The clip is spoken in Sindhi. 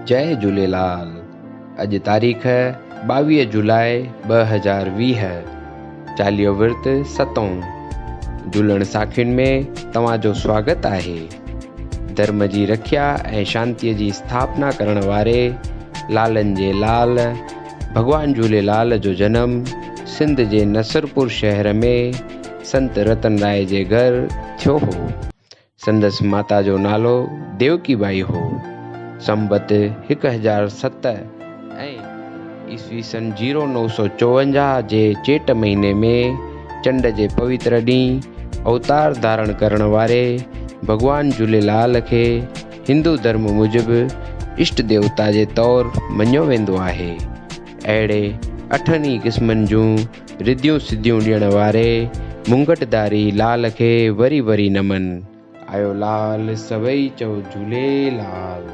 جئي جهوليلال. اڄ تاريخ 22 جولاء 2020، چاليهو ورت ستون، جهولڻ ساکين ۾ توهان جو سواگت آهي. ڌرم جي رکيا ۽ شانتيء جي اسٿاپنا ڪرڻ واري لالن جي لال ڀڳوان جهوليلال جو جنم سنڌ جي نصرپور شهر ۾ سنت رتن راء جي گهر ٿيو هو. سندس ماتا جو نالو ديوڪي ٻائي هو. سنبت 1007 ۽ عيسوي سن زيرو 954 جي چيٽ مهيني ۾ چنڊ جي پوتر ڏينهن اوتار ڌارڻ ڪرڻ واري ڀڳوان جهوليلال کي هندو ڌرم موجب اشٽ ديوتا جي طور مڃيو ويندو آهي. اهڙي اٺن ئي قسمن جون رڌيون سڌيون ڏيڻ واري منگٽ ڌاري لال کي وري وري نمن. آيو لال سڀئي چئو جهوليلال.